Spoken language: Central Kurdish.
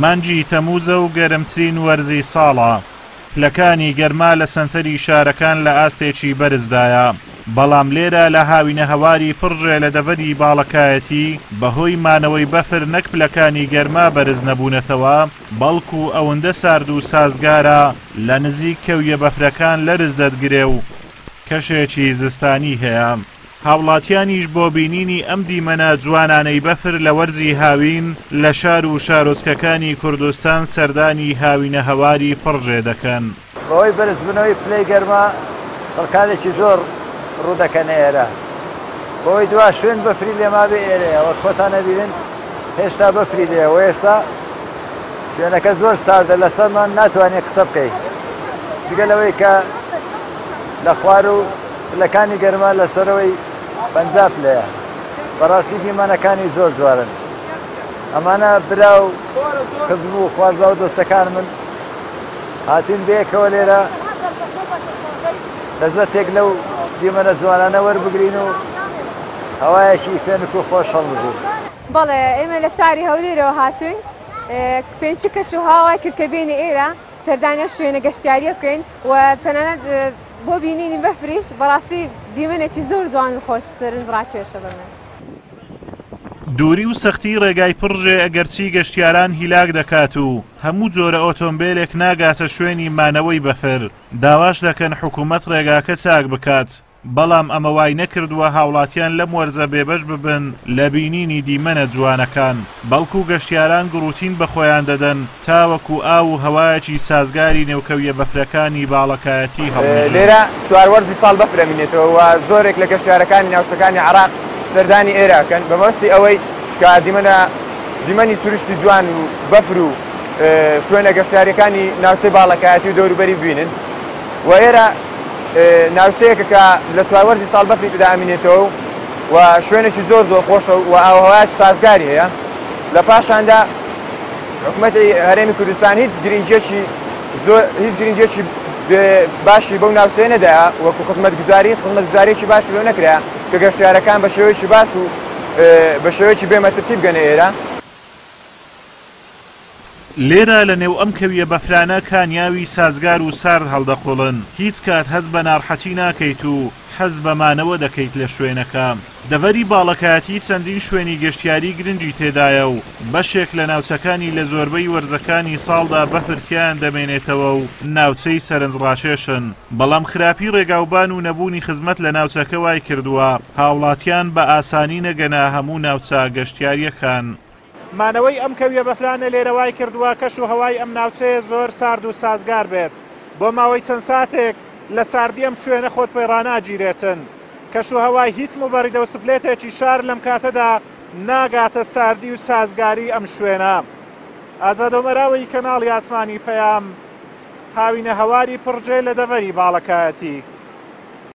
مانگی تەمووزە و گەرمترین وەرزی ساڵە، پلەکانی گەرما لە سەنتەری شارەکان لە ئاستێکی بەرزدایە، بەڵام لێرە لە هاوینەهەواری پڕژێ لە دەڤەری باڵەکایەتی بەهۆی مانەوەی بەفر نەک پلەکانی گەرما بەرز نەبوونەتەوە، بەڵکو ئەوندە سارد و سازگارە لە نزیک کەویە بەفرەکان لەرز دەتگرێ و کەشێکی زستانی هەیە. هاوڵاتیانیش بۆ بینینی ئەم دیمەنە جوانانەی بەفر لە وەرزی هاوین لە شار و شارۆچکەکانی کوردستان سەردانی هاوینەهەواری پڕژێ دەکەن. بەهۆی بەرزبوونەوەی پلەی گەرما خەڵکانێکی زۆر ڕوودەکەنە ئێرە، بەوەی دوا شوێن بەفری لێمابێ ئێرەیە، وەک خۆتان ئەبینن هێشتا بەفری لێیە و هێشتا شوێنەکە زۆر ساردە لەسەرمان ناتوانین قسە بکەین، جگە لەوەی کە لە خوار و پلەکانی گەرما لە سەرەوەی 50 پلەیە. بەڕاستی دیمەنەکانی زۆر جوانن. ئەمانە برا و خزم و خوارزا و دۆستەکانمن هاتوین بەیەکەوە لێرە لەزەتێک لەو دیمەنە جوانانە وەربگرین و هەوایەکی فێنک و خۆش هەڵبژین. بەڵێ ئێمە لە شاری هەولێرەوە هاتوین فێنکی کەش و هاوای کرد کە بێنە ئێرە سەردانی ئەو شوێنە گەشتیاریە بکەین و تەنانەت بۆ بینینی بەفریش بەڕاستی دیمەنێکی زۆر جوان و خۆش سەرنج ڕاکێشە بە من. دووری و سەختی ڕێگای پڕژێ ئەگەرچی گەشتیاران هیلاک دەکات و هەموو جۆرە ئۆتۆمبێلێک ناگاتە شوێنی مانەوەی بەفر، داواش دەکەن حکومەت ڕێگاکە چاک بکات. بەڵام ئەمە وای نەکردووە هاوڵاتیان لەم وەرزە بێبەش ببن لە بینینی دیمەنە جوانەکان، بەڵکو گەشتیاران گڕوتین بەخۆیان دەدەن تاوەکو ئاو و هەوایەکی سازگاری نێو کەویە بەفرەکانی باڵەکایەتی هەڵمژن. لێرە چوار وەرزی ساڵ بەفر ئەمینێتەوە و زۆرێک لە گەشتیارەکانی ناوچەکانی عێراق سەردانی ئێرە ئەکەن بە مەبەستی ئەوەی کە دیمەنە دیمەنی سروشتی جوان و بەفر و شوێنە گەشتیاریەکانی ناوچەی باڵەکایەتی و دەوروبەری ببینن و ئێرە ناوچەیەکە کە لە چوار وەرزی ساڵ بەفری تێدا ئەمینێتەوە و شوێنێکی زۆر زۆر خۆشە و ئاوهەوایەکی سازگاری هەیە لە پاشاندا حکوومەتی هەرێمی کوردستان هیچ گرنگیەکی زۆر هیچ گرنگیەکی باشی بەو ناوچەیە نەدا وەکو خزمەتگوزاری هیچ خزمەتگوزاریەکی باشی لۆ نەکرا کە گەشتیارەکان بە شێوەیەکی باش و بە شێوەیەکی بێ مەترسی بگەنە ئێرە. لێرە لە نێو ئەم کەویە بەفرانە کانیاوی سازگار و سارد هەڵدەقوڵن، هیچ کات هەست بە ناڕحەتی ناکەیت و حەز بە مانەوە دەکەیت لە شوێنەکە. دەڤەری باڵەکایەتی چەندین شوێنی گەشتیاری گرنگی تێدایە و بەشێک لە ناوچەکانی لە زۆربەی وەرزەکانی ساڵدا بەفر تیایان دەمێنێتەوە و ناوچەی سەرنجڕاکێشن، بەڵام خراپی ڕێگاوبان و نەبوونی خزمەت لە ناوچەکە وایکردووە هاوڵاتیان بە ئاسانی نەگەنە هەموو ناوچە گەشتیارییەکان. مانەوەی ئەم کەویە بەفرانە لێرە وای کردووە کەش و هەوای ئەم ناوچەیە زۆر سارد و سازگار بێت. بۆ ماوەی چەند ساتێک لە ساردی ئەم شوێنە خۆت پێ ڕاناگیرێتن. کەش و هەوای هیچ موبەریدە و سپلێتێکی شار لەم کاتەدا ناگاتە ساردی و سازگاری ئەم شوێنە. ئازاد ئۆمەراوی کەناڵی ئاسمانی پەیام، هاوینەهەواری پڕجێ لە دەڤەری باڵەکایەتی.